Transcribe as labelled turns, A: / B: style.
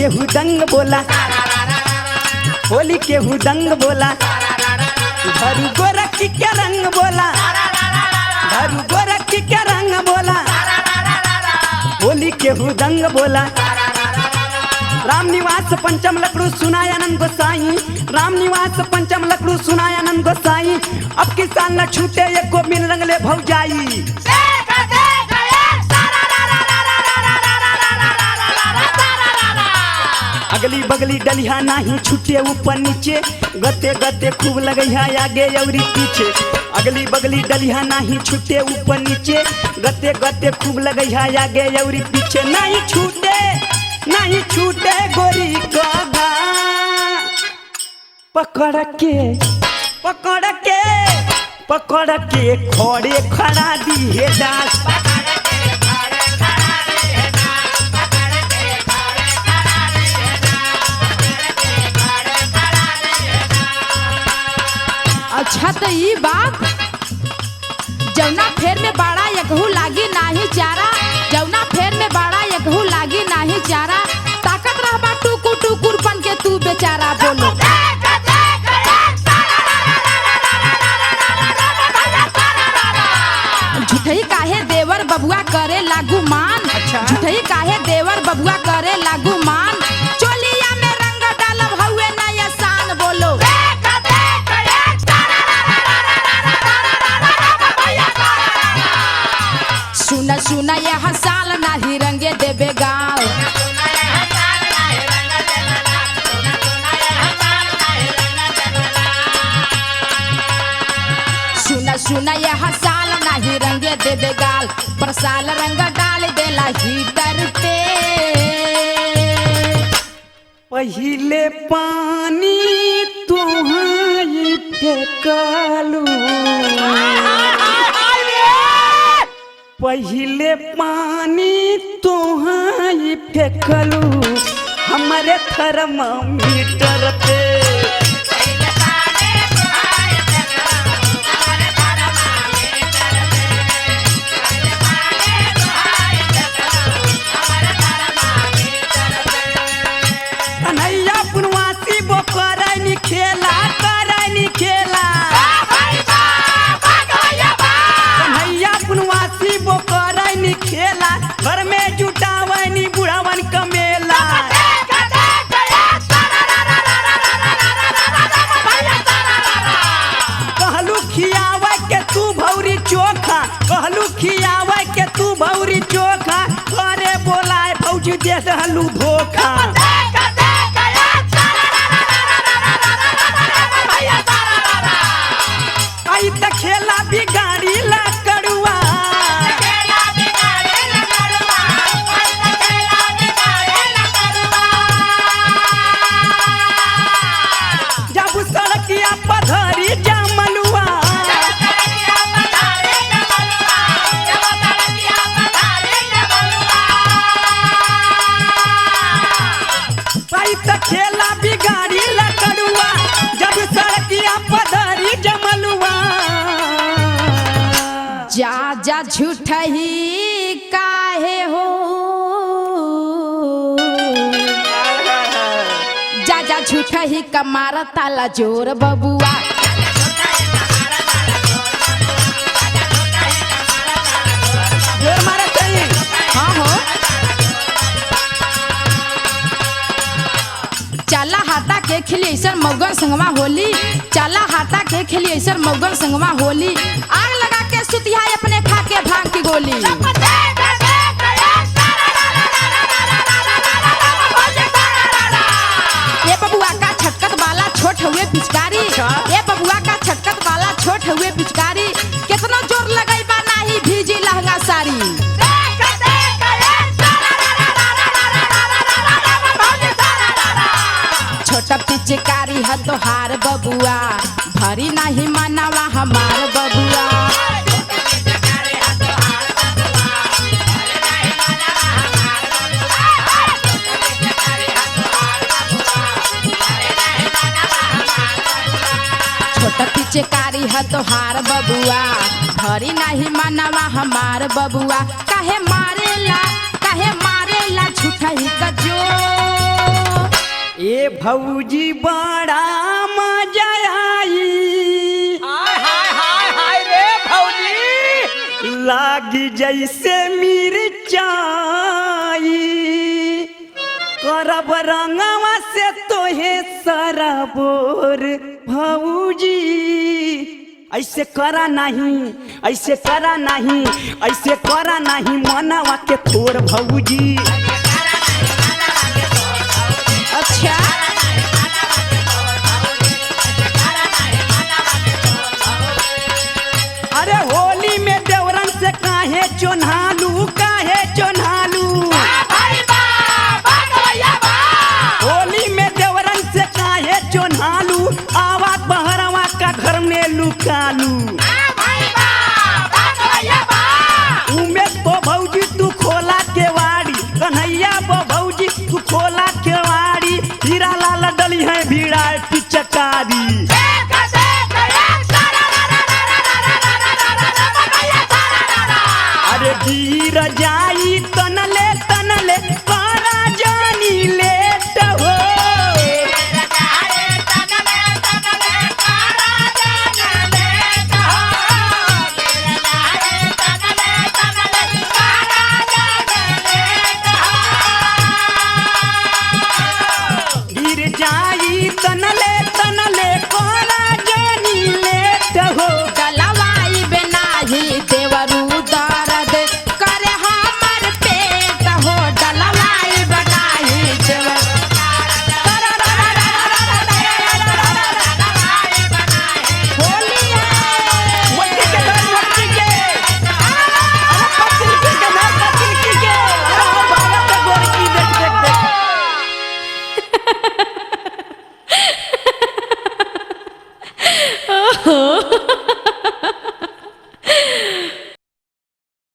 A: के हुदंग बोला, होली के हुदंग बोला, धरू गोरखी के रंग बोला, धरू गोरखी के रंग बोला, होली के हुदंग बोला। राम निवास पंचम लकड़ू सुनायानंद गोसाई, राम निवास पंचम लकड़ू सुनायानंद गोसाई, अब किसान न छूटे एको बिन रंगले भौजाई। अगली बगली डलिहा नाही छूटे ऊपर नीचे, गते गते खूब लगैहा आगे अउरी पीछे। अगली बगली डलिहा नाही छूटे ऊपर नीचे, गते गते खूब लगैहा आगे अउरी पीछे। नहीं छूटे, नहीं छूटे गोरी का पकड़ के, पकड़ के, पकड़ के खोड़े खड़ा दिए डाल।
B: अच्छा तो ई बात, जौना फेर में बाड़ा यकहू लागी नाही चारा, जौना फेर में बाड़ा यकहू लागी नाही चारा, ताकत रहबा टुकुर टुकुर बन के तू बेचारा बोलो। झूठई काहे देवर बबुआ करे लागू मान।
A: अच्छा।
B: झूठई काहे देवर बबुआ करे लागू मान, चोलिया में रंग डालब हउए नया शान बोलो। सुना सुना यह साल नाही रंगे देबे गाँव। सुना सुना यह साल नाही रंगे देबे गाल, पर साल रंग डाल देला हीटर पे।
A: पहिले पानी तुहाई फेकालू, पहिले पानी तुहाई फेकलू हमारे थर्मामीटर पे। कन्हैया पुनवासी बो करैनी खेला, करैनी खेला, कन्हैया पुनवासी बो करैनी खेला, घर में जुटावनी बुढ़ावन कमेला। कहलू खियावे के तू भौरी चोखा, कहलू खियावे के तू भौरी चोखा, घरे बोलाए भौजी दे दहलू धोखा। आई त खेला बिगाड़ी ला कड़ुआ, जब सड़किया पधरी जामलुआ। आई त खेला बिगाड़ी ला कड़ुआ, जब सड़किया पधरी जमलुआ।
B: जा जा झूठही काहे हो, जा जा झूठही कमार ताला जोर बबुआ।
A: जोर मारा चाहिए।
B: हाँ हो, चला हाथा के खेली ऐसा मगन संगवा होली, चला हाथा के खेली ऐसा मगन संगवा होली, आग लगा के सुतिहा अपने खा के भांग की गोली। ये बबुआ का छटकत वाला छोट हुए पिचकारी।
A: अच्छा।
B: ये बबुआ का छटकत वाला छोट हुए पिचकारी, कितना जोर लगाई बा नाही भीजी लहंगा साड़ी। छोटा पिचकारी है तोहार बबुआ, भरी नहीं मनावा हमार बबुआ। छोटा पिचकारी है तोहार बबुआ, भरी नहीं मनावा हमार बबुआ। काहे मारेला, काहे मारेला झूठा ही का जोर।
A: ए भौजी बड़ा मजा आई।
C: हाय हाय हाय हाय रे भौजी।
A: लागी जैसे मिर्चाई, करब रंगवा से तोहे सराबोर भौजी। ऐसे करा नहीं, ऐसे करा नहीं, ऐसे करा नहीं मनवा के थोर भौजी।
B: अच्छा।
A: अरे होली में देवरन से काहे चोन्हालू, काहे चोन्हालू? होली में देवरन से काहे चोन्हालू, आवा बहरवा का घर में लुकालू।